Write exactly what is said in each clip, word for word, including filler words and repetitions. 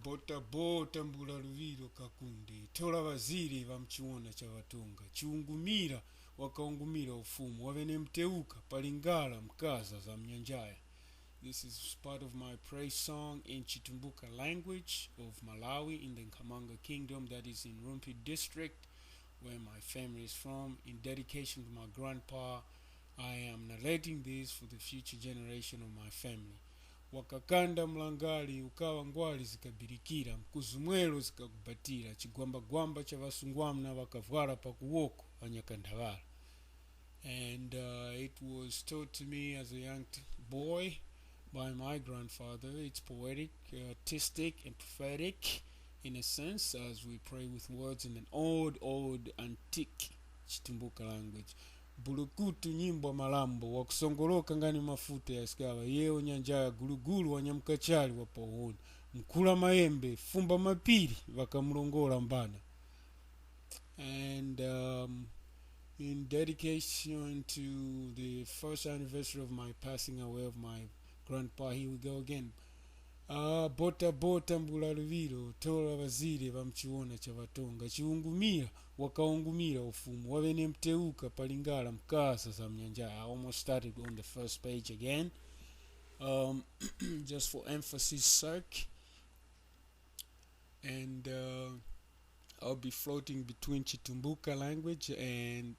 Bota bota mbula luŵiro kakunde, thola ŵazire ŵa mu chiwona cha ŵatonga, chiungumira, wakaungumira ufumu, waŵenemutewuka, palingala mkaza za mnyanjaya. This is part of my praise song in Chitumbuka language of Malawi in the Nkhamanga Kingdom, that is in Rumphi District, where my family is from. In dedication to my grandpa, I am narrating this for the future generation of my family. Wakakanda mlangari, ukaŵa ngwali zikabirikira, mkuzumwero zikakubatira, chigwambagwamba cha ŵasungwana ŵakavwara pa kuwoko ŵanyakanthaŵala. And uh, it was taught to me as a young t- boy by my grandfather. It's poetic, artistic, and prophetic in a sense, as we pray with words in an old, old, antique Chitumbuka language. Bulukutu nyimbwa malambo, wakusongoloka ngani mafuta ya skaŵa, yewo nyanjaya gulugulu, wanyamukachali wa pauhoni, mkhula mayembe, fumba mapiri, ŵakamulongola mbana. And um, in dedication to the first anniversary of my passing away of my grandpa, here we go again. Ah, bota bota mbula luŵiro, thola ŵazire ŵa mu chiwona cha ŵatonga, chiungumira, wakaungumira ufumu, waŵenemutewuka palingala mkaza za mnyanja. I almost started on the first page again. Um, just for emphasis sake. And uh, I'll be floating between Chitumbuka language and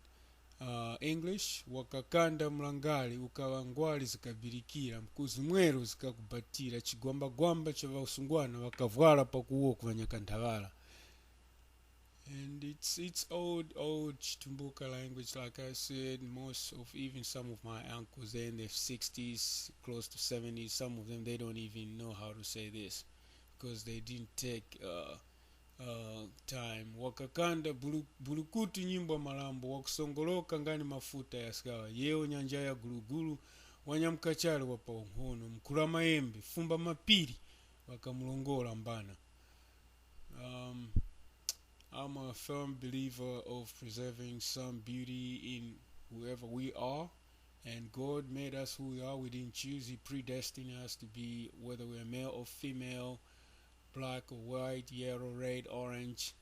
uh, English. Wakakanda mlangari, ukaŵa ngwali zikabirikira, mkuzumwero zikakubatira, chigwambagwamba cha ŵasungwana ŵakavwara pa kuwoko ŵanyakanthaŵala. And it's it's old old Chitumbuka language. Like I said, most of, even some of my uncles, they're in their sixties, close to seventies. Some of them, they don't even know how to say this because they didn't take uh, uh, time. Wakakanda bulu, bulukutu nyimbwa malambo, wakusongoloka ngani mafuta ya skaŵa, yewo nyanjaya gulugulu, wanyamukachali wa paunkhono, mkhula mayembe, fumba mapiri, ŵakamulongola mbana. Um, I'm a firm believer of preserving some beauty in whoever we are. And God made us who we are. We didn't choose. He predestined us to be, whether we are male or female, black or white, yellow, red, orange.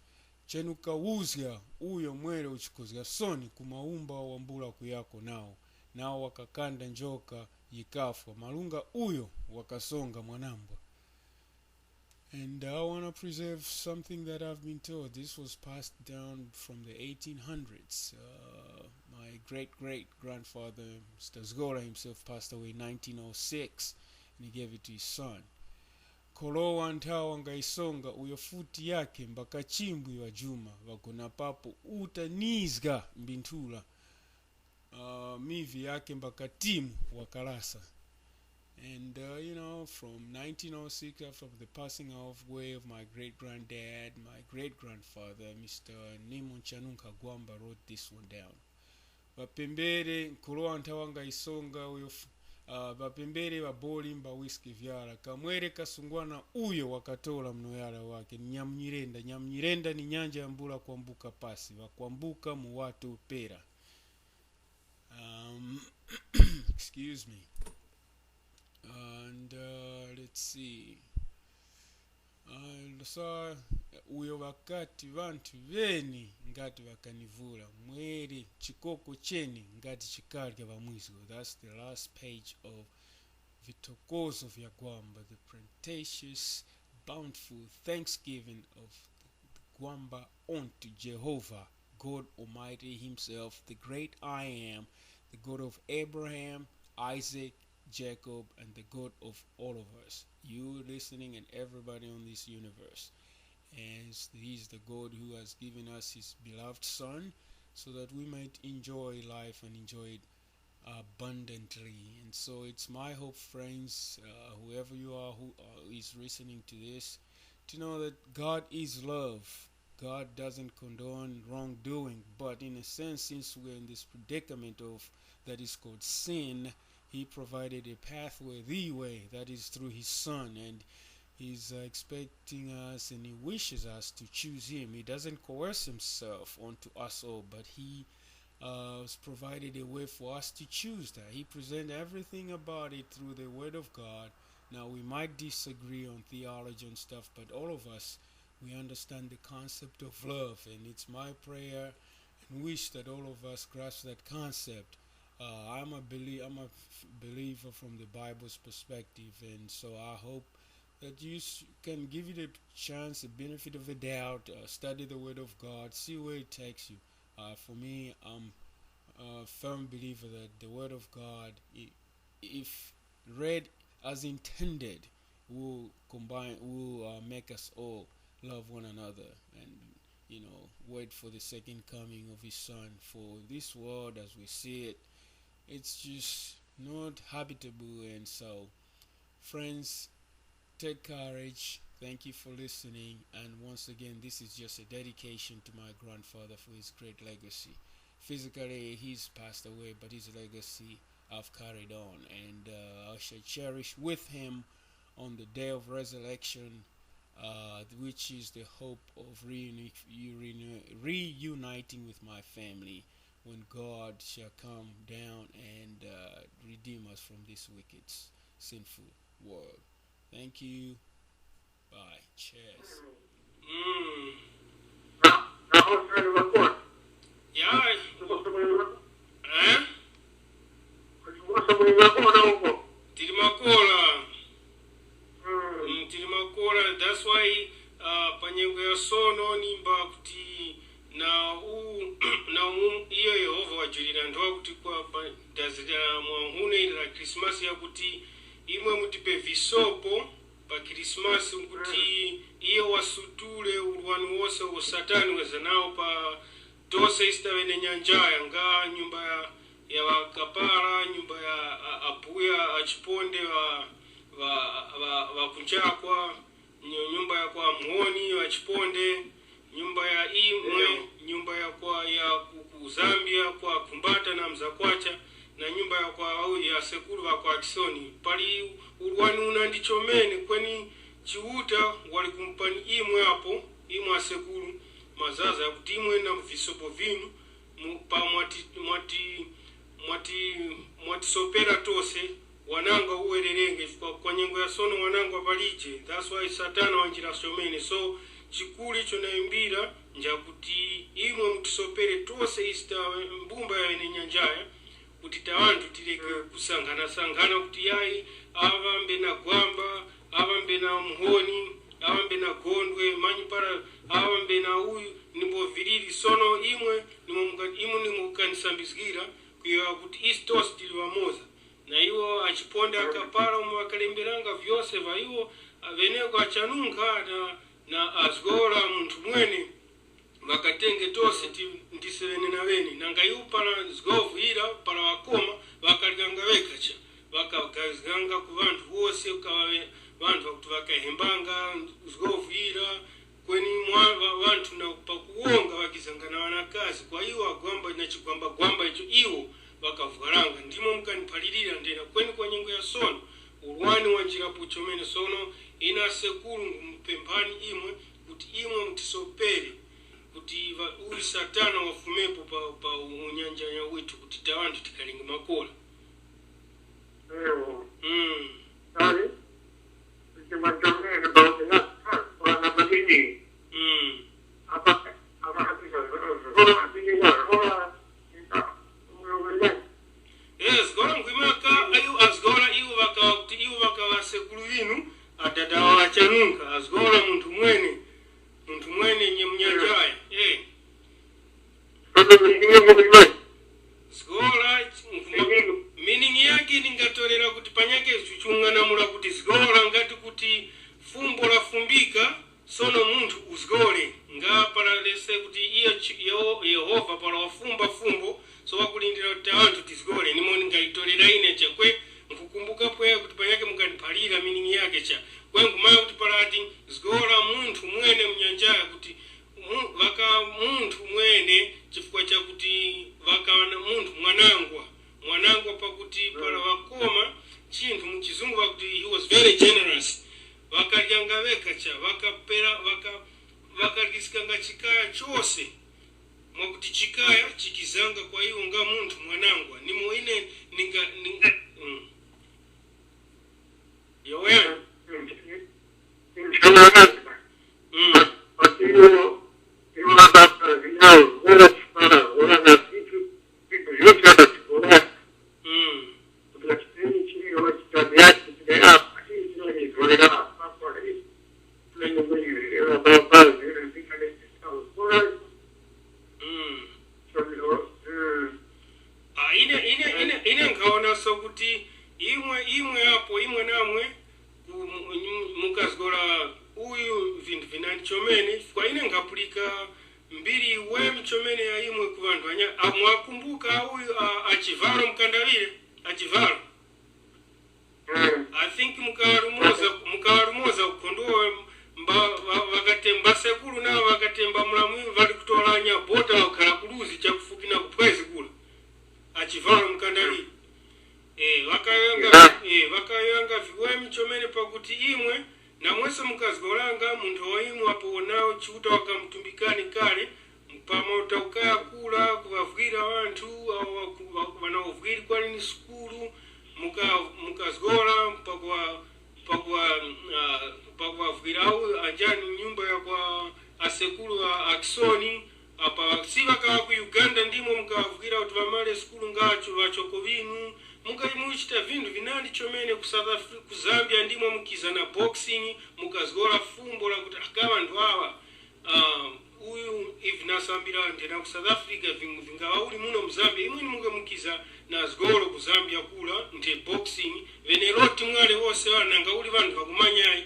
Chenukawuzga uyo mwere uchikozga soni ku maumba wambula kuyako nawo. Nawo wakakanda njoka yikafwa. Malunga uyo wakasonga mwanambwa. And I want to preserve something that I've been told. This was passed down from the eighteen hundreds. Uh, my great great grandfather, Mister Zgola, himself passed away in nineteen oh six, and he gave it to his son. Kholowa nthawa ngayisonga, uyo futi yake mbakachimbwi ŵajuma, ŵagona papo uta nizga mbinthula. Uh, mivi yake mbakatimu wakalasa. And uh, you know, from nineteen oh six, after the passing of away of my great granddad, my great grandfather, Mister Nimo Nchanunkha Gwamba, wrote this one down. Ŵapembere nkholowa nthawa ngayisonga uyo f- uh, ŵapembere ŵaboli mbawiske vyara, kamwere kasungwana uyo wakatola mnoyara wake ni nyamunyirenda. Nyamunyirenda ni nyanja yambula kwambuka pasi, ŵakwambuka mu wato pera. Um, excuse me. And uh, let's see. Uh, sa uyo ŵakati ŵanthu ŵeni ngati ŵakanivura, mwere chikoko cheni ngati chikarya ŵamwizgo. That's the last page of Vitokozo vya Gwamba, the plenteous, bountiful thanksgiving of the Gwamba unto Jehovah, God Almighty Himself, the great I Am, the God of Abraham, Isaac, Jacob, and the God of all of us. You listening and everybody on this universe. And He's the God who has given us His beloved Son so that we might enjoy life and enjoy it abundantly. And so it's my hope, friends, uh, whoever you are who uh, is listening to this, to know that God is love. God doesn't condone wrongdoing, but in a sense, since we're in this predicament of that is called sin, He provided a pathway, the way, that is through His Son, and He's uh, expecting us and He wishes us to choose Him. He doesn't coerce Himself onto us all, but He uh, has provided a way for us to choose that. He presented everything about it through the Word of God, Now, we might disagree on theology and stuff, but all of us, we understand the concept of love, and it's my prayer and wish that all of us grasp that concept. Uh, I'm a belie-, I'm a f-, believer from the Bible's perspective, and so I hope that you s-, can give it a chance, the benefit of the doubt, uh, study the Word of God, see where it takes you. Uh, for me, I'm a firm believer that the Word of God, i-, if read as intended, will combine, will, uh, make us all love one another and, you know, wait for the second coming of His Son. For this world, as we see it, it's just not habitable. And so, friends, take courage. Thank you for listening. And once again, this is just a dedication to my grandfather for his great legacy. Physically, he's passed away, but his legacy I've carried on, and, uh, I shall cherish with him on the day of resurrection, uh, which is the hope of reuni-, reuni-, reuniting with my family when God shall come down and, uh, redeem us from this wicked, sinful world. Thank you. Bye. Cheers. Mm. Ya. Eh? Tili makola. Mm, tili makola. That's why, uh, pa nyengo ya sono nimba kuti na u-, na u-, iyo Yehova wajulira nthowa kuti kwa pa dazi la mwankhune ili la Krismasi yakuti imwe mutipe visopo pa Krismasi, nkuti iye wasutule ulwani wose uwo Satana weza nawo pa tose isi taŵene nyanjaya, nga nyumba ya, ya ŵakapara, nyumba ya a-, abuya achiponde ŵa, ŵa, ŵa, ŵakunjakwa, nyu-, nyumba ya kwa Mhoni ŵachiponde, nyumba ya imwe, nyumba ya kwa, ya ku, ku Zambia, kwa Khumbata na Mzakwacha, na nyumba ya kwa, ya sekuru ŵa kwa Akisoni. Pali ulwani una ndi chomene, kweni Chiuta wali kumupani imwe apo, imwe asekuru, mazaza yakuti imwe na visopo vinu, mu, pa mwati, mwati, mwati, mwatisopera tose, wanangwa uwererenge, chifukwa kwa nyengo ya sono wanangwa palije. That's why Satana wanjira chomene. So, chikuru icho nayimbira njakuti imwe mutisopere tose isi ta mbumba ya ene nyanjaya, kuti ta ŵanthu tireke kusankhana-sankhana kuti yayi, aŵa mbena gwamba, aŵa mbena muhoni, aŵa mbena gondwe, manyi para aŵa mbena uyu, ndimbo viliri. Sono imwe ndimwe muka-, imwe ndimwe mukanisambizgira kuyowoya kuti isi tose tili ŵamoza. Na iwo achiponda akapara umo ŵakalemberanga vyose vya iwo, aŵeneko achanunkha na, na azgora munthu mwene, ŵakatenge tose ti-, ndise ŵenenaŵene. Nanga iwo para zgovu ira, para ŵakoma, ŵakaryanga ŵekha cha, ŵakagazganga ku ŵanthu wose, ukaŵa ŵe-, ŵanthu ŵakuti ŵakahembanga zgovu ira, kweni mwa-, ŵa-, ŵanthu na pakuwonga ŵakizanga na ŵanakazi, kwa iwo agwamba na chigwambagwamba icho iwo ŵakavwaranga. Ndimo mukaniphalirira ndena, kweni kwa nyengo ya sono, ulwani wanjirapo chomene sono, ine asekuru ngumupemphani imwe, kuti imwe mutisopere, kuti ŵa-, uyu Satana wafumepo pa, pa unyanjanya withu, kuti ta ŵanthu tikalinge makola. Ewo. Mm. Kale, chimachomere pa unyanjanya, kwa na madini. Mm. Apa, apa, apa, Yes, zgora nkhwimaka, ayo azgora iwo ŵakaŵa kuti iwo ŵakaŵa ŵasekuru ŵinu, adada wawo achanunkha, azgora munthu mwene, munthu mwene nye munyanjaya. Eh. Zgora, nkhuma-, meaning yake ningatorera kuti panyake chuchung'anamula kuti zgora ngati kuti fumbo lafumbika, sono munthu uzgore, nga para lese kuti iyo chi-, Yeho-, Yehova para wafumba fumbo, so wakulindira kuti ŵanthu tizgore, nimo ndingayitorera ine chakwe, nkukumbuka pwe kuti panyake mukandiphalira meaning yake cha, kwe nkhumanya kuti para ati zgora munthu mwene munyanjaya kuti mu-, ŵaka munthu mwene chifukwa chakuti ŵaka na munthu mwanangwa, mwanangwa pakuti para ŵakoma chinthu mu chizungu ŵakuti he was very generous. Ŵakaryanga ŵekha cha, ŵakapera, ŵaka-, ŵakaryiskanga chikaya chose, mwakuti chikaya chikizanga kwa iwo nga munthu mwanangwa, nimo ine ninga, ninga, mm. Yoweri. Mm. Mm. Mm. Ah, ine ine ine ine nkhaonaso kuti imwe imwe apo imwe namwe ku- mu- mu- mukazgora uyu vinthu vinandi chomene chifukwa ine nkhapulika mbiri iwemi chomene ya imwe ku vanthu anya ah, mwakumbuka uyu ah, achivalo mkandavire achivalo I think mukalumoza mukalumoza kukhondowe mba va- vakatemba sekulu nawo vakatemba mulamu ŵali kutolanya bota wakhala kuluzi chakufukina kuphwezi kula achivalo mkandavire Eh, vakayoyanga vi- eh, vakayoyanga viweme chomene pakuti imwe namwenso mukazgoranga munthu wa imwe apo nawo Chiuta wakamutumbikani kale pamota kukayakula kuvavwira ŵanthu awo ŵanaovwiri kwali ni sukulu muka- mukazgora pakuwa- pakuwa- ah, pakuwavwirawo anjani nyumba ya kwa asekulu a Akisoni apa si ŵakaŵa ku Uganda ndimo mukavwira kuti ŵamale sukulu ngacho ŵachoko ŵinu mukamuchita vinthu vinandi chomene ku South Africa ku Zambia ndimo mukiza na boxing mukazgora fumbo lakuti aka ŵanthu aŵa uh, uyu ivi nasambira ndena ku South Africa ving- vingaŵa uli muno mu Zambia imweni mukamukiza na zgolo ku Zambia kula nthe boxing ŵene loti mwale wose ŵana nanga uli ŵanthu ŵakumanyayi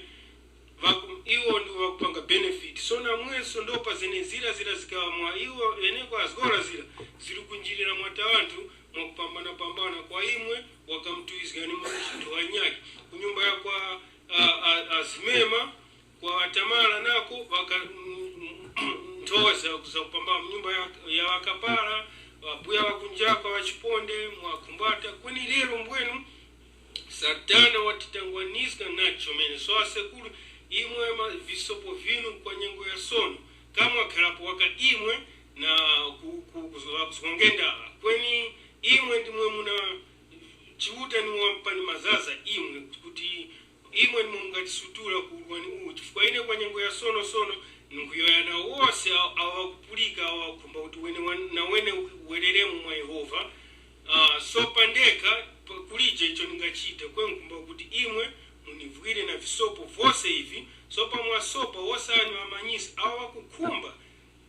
Vaku- iwo ndiwo ŵakupanga benefit so namwenso ndopa zenezira zira zikaŵa mwa iwo ŵeneko azgora zira ziri kunjirira mwata ŵanthu mwakupambanapambana kwa imwe wakamutuwizgani mwa muchinthu wanyakhe ku nyumba ya kwa a- a- azimema kwa ŵatamala nako vaka- m- m- nthowa za- zakupambana mu nyumba ya- ya ŵakapala ŵabuya ŵakunjaka ŵachiponde mwakhumbata kweni lero mbwenu Satana watitangwaniska nacho chomene. So asekuru, imwe ma visopo vinu kwa nyengo ya sono, kamwakharapo waka imwe na ku- ku- kuzgwa- kuzgongendala. Kweni imwe ndimwe muna Chiuta ni wampani mazaza imwe kuti imwe ndimwe mungatisutula ku ulwani uwu chifukwa ine kwa nyengo ya sono sono nkuyoya na wose awo awo ŵakupulika awo ŵakukhumba kuti wene wan- na wene uwereremo mwa Yehova. Ah, sopa ndekha pa- kulije icho ndingachite kwe nkhumba kuti imwe munivwire na visopo vose ivi. Sopa mwasopa wosani ŵamanyisi awo ŵakukhumba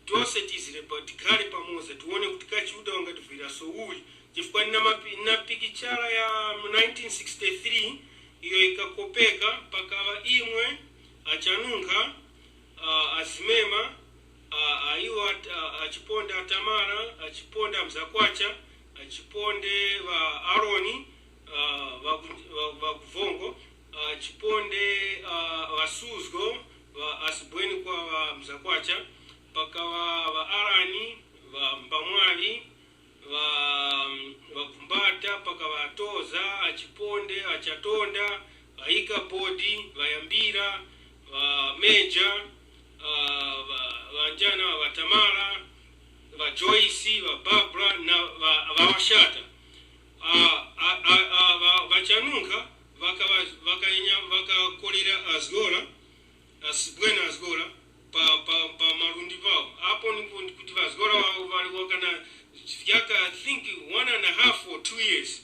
tose tizire pa tikhale pamoza tiwone kuti kachiuta wangativwiraso uli chifukwa nina mapi- nina pikichala ya mu nineteen sixty-three iyo ikakopeka pakaŵa imwe achanunkha uh, azimema uh, aiwo at- uh, achiponda atamara achiponda mzakwacha achiponde ŵa aroni uh, ŵakuvongo uh, achiponde uh, ŵasuzgo ŵa asibweni kwa ŵa mzakwacha pakaŵa ŵa arani ŵa mbamwali ŵa ŵakhumbata paka ŵatoza achiponde achatonda ŵaika bodi ŵayambira ŵameja ah, ŵa- ŵanjana ŵatamara ŵajoyce ŵabarbara na ŵa- ŵawashata Ah, ah, ah, ah, ŵa- ŵachanunkha ŵaka- ŵakanya- ŵakakolera azgora asibwena azgora pa, pa, pa malundi pawo apo ndipo kuti vazgora wawo vali wakana vyaka I think one and a half or two years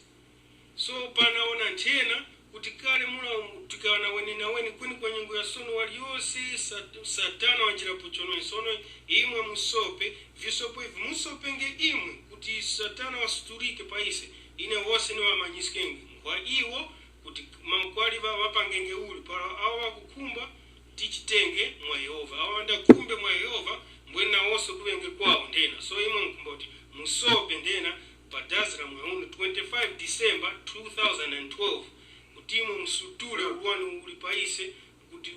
so panaona nthena kuti kale mula tikawana weni na weni kweni kwa nyengo ya sono waliyose sat- satana wanjirapo chono sono imwe musope visopo ivi musopenge imwe kuti satana wasutulike pa ise ine wose niwamanyiskenge kwa iwo kuti mankwali ŵapangenge uli para awo ŵakukhumba tichitenge mwa Yehova. Awo ŵandakhumbe mwa Yehova mbwene nawonso kuŵenge kwawo ndena. So imwe mukhumba kuti musope ndena pa dazi la mwayi uno twenty-five December two thousand and twelve kuti imwe musutule ulwani uli pa ise kuti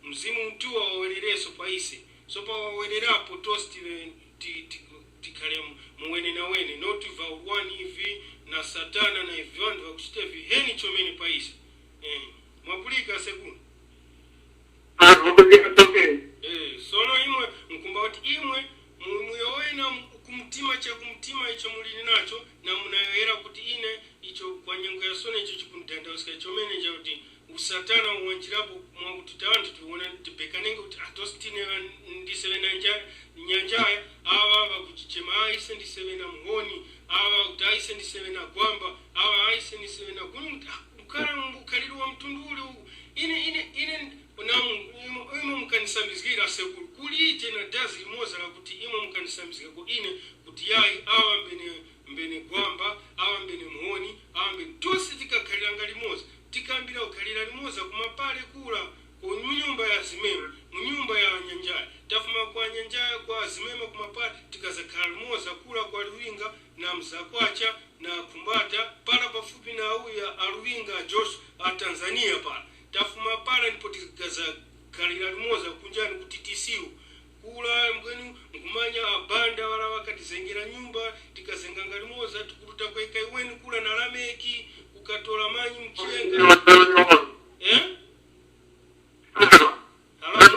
Mzimu Mutuŵa wawerereso pa ise. So pawawererapo tose tive ti- ti- tikhale mu- mu wenenawene no tiva ulwani ivi na Satana na ivi vanthu vakuchita viheni chomene pa ise. Eh, mwapulika asekuru? Ah, mwapulika tokeni. Eh, sono imwe nkumba kuti imwe mu- muyowoye na mu- kumtima cha kumtima icho muli nacho na munayoyera kuti ine icho kwa nyengo ya sono icho chikundidandauska chomene chakuti Satana wanjirapo mwakuti ta-, anthu tiwona tipekanenge kuti atositine ŵa-, ndise ŵena nja-, nyanjaya, awa ŵakuchichema ise ndise ŵena muhoni, awa kuti aise ndise ŵena gwamba, awa aise ndise ŵena gulu, kuti, ah, ukhala mu ukhaliro wa mtundu uli uwu. Ine, ine, ine, na mu-, imo, imo mukanisambizgira sekuru, kulije na dazi limoza lakuti imo mukanisambizgako ine, kuti yayi, awa mbene, mbene gwamba, awa mbene muhoni, awa mbene, tose tikakhaliranga limoza. Tikambira kukhalira limoza ku mapale kura, ku nyumba ya zimema, mu nyumba ya nyanjaya. Tafuma kwa nyanjaya kwa zimema ku mapale, tikazakhala limoza kura kwa Luwinga na mzakwacha na Khumbata, para pafupi na uya a Luwinga Josh a Tanzania para. Tafuma para ndipo tikazakhalira limoza kunjani kuti tisiwu. Kura mbwenu nkhumanya abanda ŵara ŵakatizengera nyumba, tikazenganga limoza, tikuruta kweka iweni kura na Lameki, kukatora manyi mu chilenga. Eh? Halafu,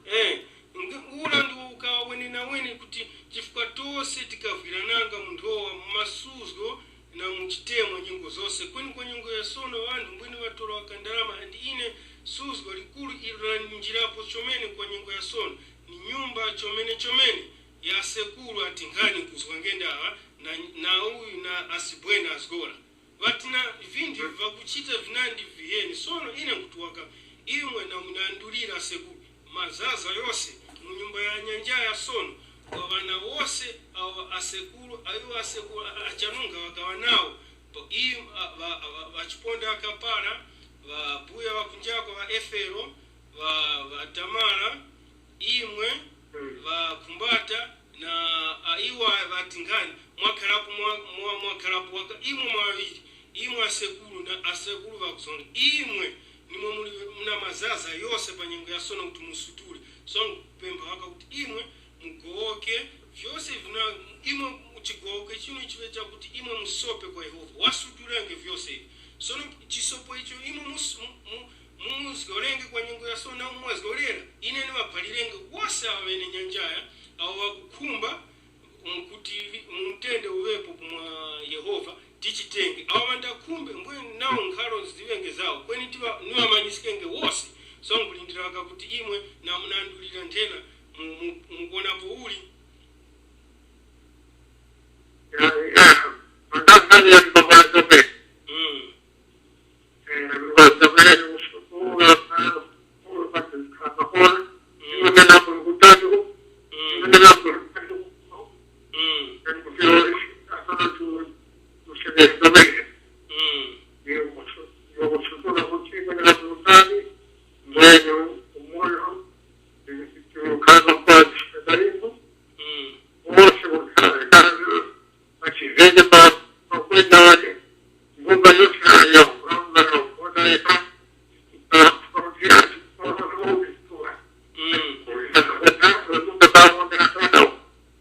eh, nge-, ura ndiwo ukawa wenenaweni kuti chifukwa tose tikavwirananga mu nthowa, mu masuzgo na mu chitemwa nyengo zose. Kweni kwa nyengo ya sono, ŵanthu mbwene ŵatora ŵakandalama, and ine suzgo likuru ili lanjirapo chomene kwa nyengo ya sono, ni nyumba chomene chomene ya sekuru atinkhani kuzwa ngendaŵa na, na uyu na asibwene azgora. Ŵati na vindi ŵakuchita vinandi viheni. Sono ine nkuti waka imwe namunandulira sekuru mazaza yose mu nyumba ya nyanjaya sono, kwa ŵana wose awo asekuru, ayo asekuru a-, achanunga ŵakaŵa nawo. Pa im-, a-, ŵa-, ŵa-, ŵachiponda akapara, ŵabuya ŵakunjako ŵa Efero, ŵa, ŵa Tamara, imwe, mm, ŵakhumbata na a, iwo ŵati nkhani, mwakharapo mwa, mwa, mwakharapo waka, imwe mwa ŵaŵiri, imwe asekuru na asekuru ŵakuzonda, imwe nimwe muli muna mazaza yose pa nyengo ya sono kuti musutule. So, nkupempha waka kuti imwe mugowoke vyose vina, imwe chigowoke chinu chiŵe chakuti imwe musope kwa Yehova, wasutulenge vyose ivi. Sono chisopo icho imwe mus-, mu, mu, mumuzgorenge kwa nyengo ya sono, na umwezgorera, ine ndiŵaphalirenge wose awo ŵene nyanjaya, awo ŵakukhumba, um, kuti vi-, mumutende uŵepo kumwa Yehova, tichitenge. Awo ŵandakhumbe, mbwe nawo nkhalo ziŵenge zawo, kweni tiŵa-, niŵamanyiskenge wose. So, nkulindira waka kuti imwe namunandulira nthena mu, mu, mukuwonapo uli. Ya, ya, mandanga ya mbabaraza pe. Mm.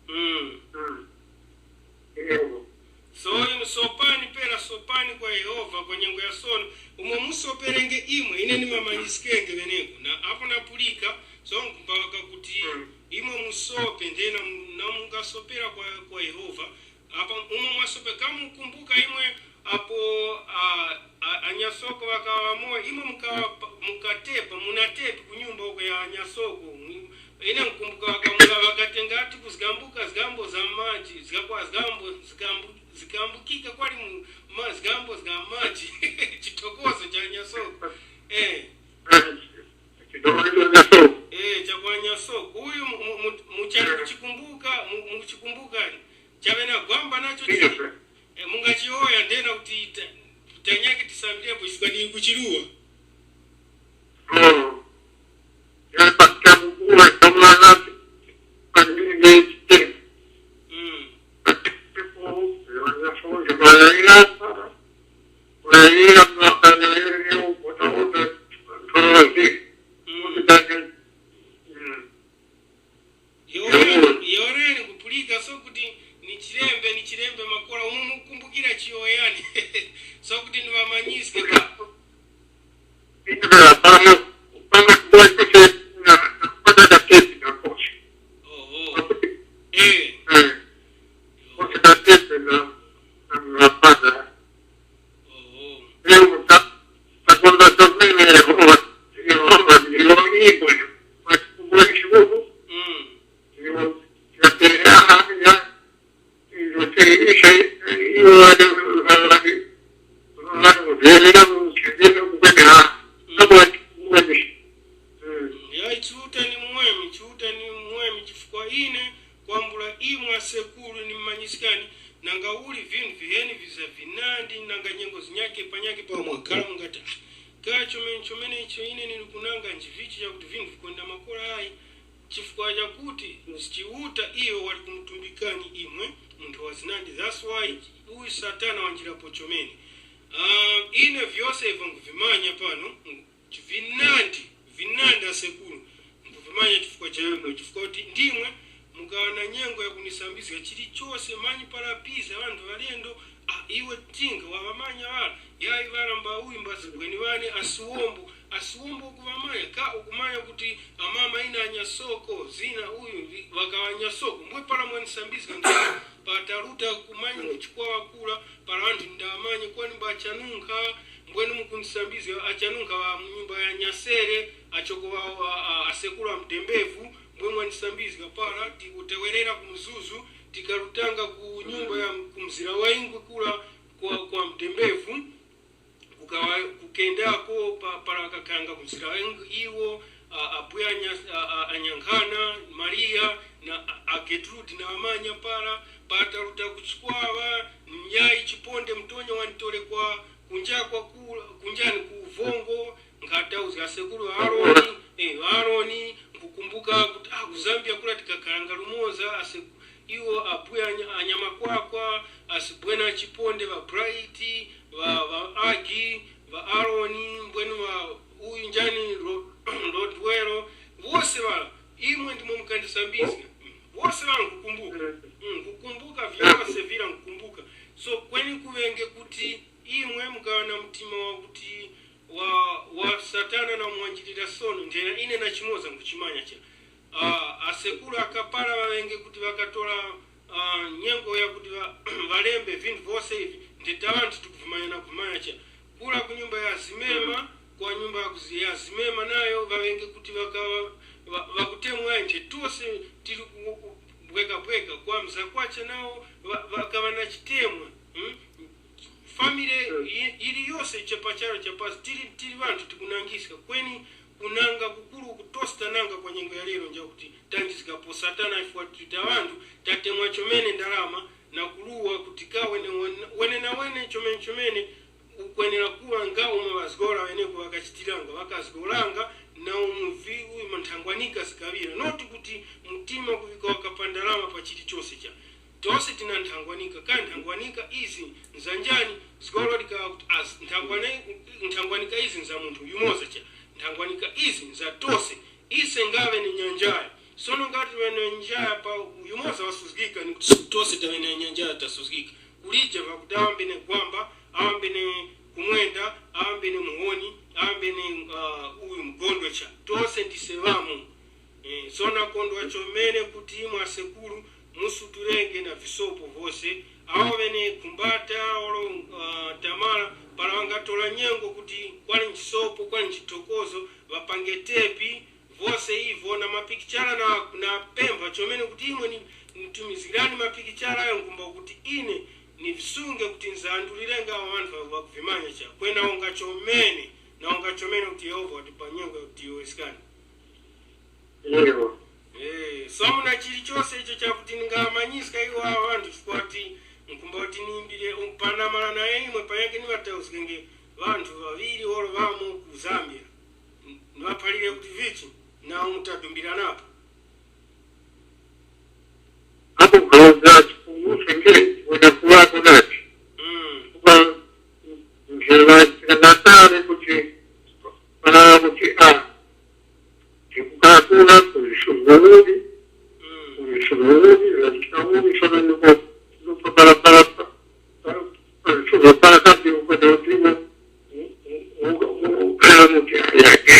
Mm. Mm. So, inu sopani pera, sopani kwa Yehova kwa nyengo ya sono, umo musoperenge imwe, ine ndimamanyiskenge ŵeneku. Na apo napulika, so, nkumbawaka kuti imwe musope, ndena mu-, na mungasopera kwa, kwa Yehova, apa umo mwasope, kamukumbuka imwe apo, a, a, anyasoko ŵakaŵa moyo, imwe mukaŵa pa, mukatepa, munatepi ku nyumba uko ya anyasoko. Mu-, ine nkumbuka ŵakamula ŵakatenga ati kuzikambuka zikambo za maji, zikakwa zikambo, zikambu-, zikambukika kwali mu ma-, zikambo za maji. Chithokozo cha anyasoko. Eh. Eh, cha kwa anyasoko. Uyu mu, mu, mu, muchali kuchikumbuka, mu, muchikumbuka. Chaŵe na gwamba nacho chili. Eh, mungachiyowoya ndena kuti ta-, tanyake tisambirepo chifukwa ndili kuchiruwa. Mm. Mm. Yoreni, yoreni kupulika, so kuti ni chilembe, ni chilembe makora, umo mukumbukira chiyoyani. So kuti niŵamanyiske pa. Oho. Eh. Oho. Leo ta-, takwenda Chiuta ni mwemi, Chiuta ni mwemi, chifukwa ine kwambula imwe asekuru nimumanyiskani nangauli vinthu viheni viza vinandi nanga nyengo zinyake panyake pa mwakhala mungati, ka chomene chomene icho ine nili kunanga nchivichi chakuti vinthu vikwenda makora ayi, chifukwa chakuti Chiuta iyo wali kumutumbikani imwe munthu wa zinandi. That's why uyu Satana wanjirapo chomene. Ah, ine vyose ivo nkuvimanya pano, vinandi, vinandi asekuru, nkuvimanya chifukwa chanu, chifukwa kuti ndimwe mukaŵa na nyengo ya kunisambizga chilichose, manyi para piza ŵanthu ŵalendo, ah, iwe tinga waŵamanya ŵala, yayi ŵala mba uyu mba zibweni ŵane asiwombo, asiwombo ukuŵamanya, ka ukumanya kuti amama ina anyasoko, zina uyu ŵakaŵa anyasoko, mbwe para mwanisambizga ndi pataruta kumanya kuchikwawa kula, para ŵanthu ndamanya kwani mba achanunkha, mbwenu mukundisambizga achanunkha ŵa mu nyumba ya nyasere, achoko ŵawo a- a- asekuru a mudembevu, mbwe mwandisambizga para tikutewerera ku mzuzu, tikarutanga ku nyumba ya ku mzira wa ingwe kura kwa, kwa mudembevu, kukawa kukendako pa, para kakanga ku mzira wa ingwe iwo a- abwanya a- a- anyankhana Maria na a- a Gertrude na amanya para pataruta kuchikwawa mnyayi chiponde mtonya wantore kwa kunja kwa kula kunjani ku vongo, nkhatauzga asekuru Aroni, eh, Aroni, nkukumbuka kuti ah, ku Zambia kula tikakhalanga lumoza ase iwo abuya anya- anyamakwakwa, asibwena chiponde ŵa Bright, ŵa ŵa Agi, ŵa Aroni, mbwenu ŵa uyu njani Ro- Rodwell, wose ŵala imwe ndimwe mukandisambizga. Wose ŵala nkukumbuka. Mm, nkukumbuka vyose vila nkukumbuka. So kweni kuŵenge kuti imwe mukaŵa na mtima wakuti wa, wa Satana na muwanjilira sono, nthena ine na chimoza nkuchimanya cha. Ah, asekuru akapara ŵaŵenge kuti ŵakatora ah, nyengo yakuti ŵa- ŵalembe vinthu vose ivi, ntheta ŵanthu tikuvumanya na kuvumanya cha. Kura ku nyumba ya zimema, kwa nyumba ya kuzi- ya zimema nayo ŵaŵenge kuti ŵakaŵa ŵa- ŵakutemwa nthe tose tili ku- ku- bwekabweka kwa mzakwacha nawo ŵa- ŵakaŵa na chitemwa. Hmm? Family yi- yiliyose chapacharo chapasi tili tili ŵanthu tikunangiska kweni kunanga kukuru kutosta nanga kwa nyengo ya lero njakuti tanjizgapo Satana chifukwa tita ŵanthu tatemwa chomene ndalama na kuruwa kuti ka wene wene- wene na wene chomene chomene ukwenera kuŵa nga umo ŵazgora ŵeneko ŵakachitiranga ŵakazgoranga na umu vi uyu manthangwanika zikaŵira noti kuti mutima kuŵika wakapa ndalama pa chilichose cha Tose tina nthangwanika, kaya nthangwanika izi nza njani? Zgolo likaŵa kuti as nthangwane- nthangwanika izi nza munthu yumoza cha, nthangwanika izi nza tose. Ise nga ŵene nyanjaya. Sono ngati ŵene nyanjaya pa yumoza wasuzgika, ni kuti tose taŵene nyanjaya tasuzgika. Kulije ŵakuti aŵambene gwamba, aŵambene kumwenda, aŵambene muhoni, aŵambene uh, uyu mgondwe cha. Tose ndise ŵamo. Eh, so nakondwa chomene kuti imwe asekuru musutulenge na visopo vose awo ŵene khumbata olo uh, tamala para ŵangatora nyengo kuti kwali nchisopo kwali nchithokozo ŵapange tepi vose ivo na mapikichara na, na pempha chomene kuti imwe ni- nitumizgirani mapikichara ayo nkhumba kuti ine nivisunge kuti nzandulirenge awo ŵanthu ŵakuvimanya cha kwenawo nga chomene nawo nga chomene kuti yehova wati pa nyengo yakuti yowoyeskani Eyo. Eh, so muna chilichose icho chakuti ndingamanyiska iwo awo ŵanthu chifukwa kuti nkhumba kuti nimbire umpana mara naye imwe panyake niŵatauzgenge ŵanthu ŵaŵiri olo ŵamo ku Zambia. N- Niŵaphalire kuti vichi nawo mutadumbiranapo. Apo nkhauzga chikumbusho nje wenda kuwako nati. Mm. Kuba njela chikatale kuti para kuti a Tikukakula kuli sungululi, kuli sungululi, la chikawumi sono niko niko para para para para para para kati ukwenda utima ukala muti ayake.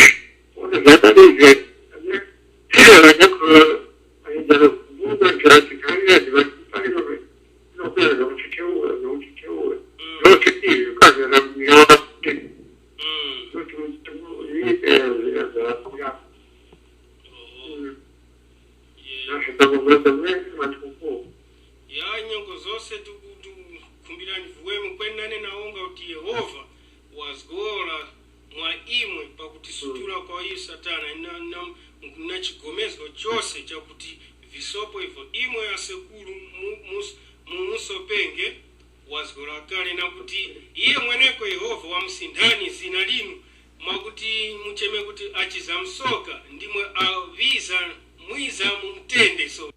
Ona zatalize. Ila nyakula ayidala kubuka jati kanya jati kanya. Nokwenda nokuchiteura nokuchiteura. Nokuchiteura kanya na mnyora kuti. Oho. Ye. Ya nyengo zose tuku- tukukhumbirani vuweme kwenane nawonga kuti Yehova wazgora mwa imwe pakutisutula kwa iyo Satana. Na, na, na chigomezgo chose chakuti visopo ivyo imwe asekuru mu- mus- mumusopenge wazgora kale, na kuti iye mweneko Yehova wamusindani zina linu, mwakuti mucheme kuti achiza msoka, ndimwe aŵiza mwiza mu mtende so.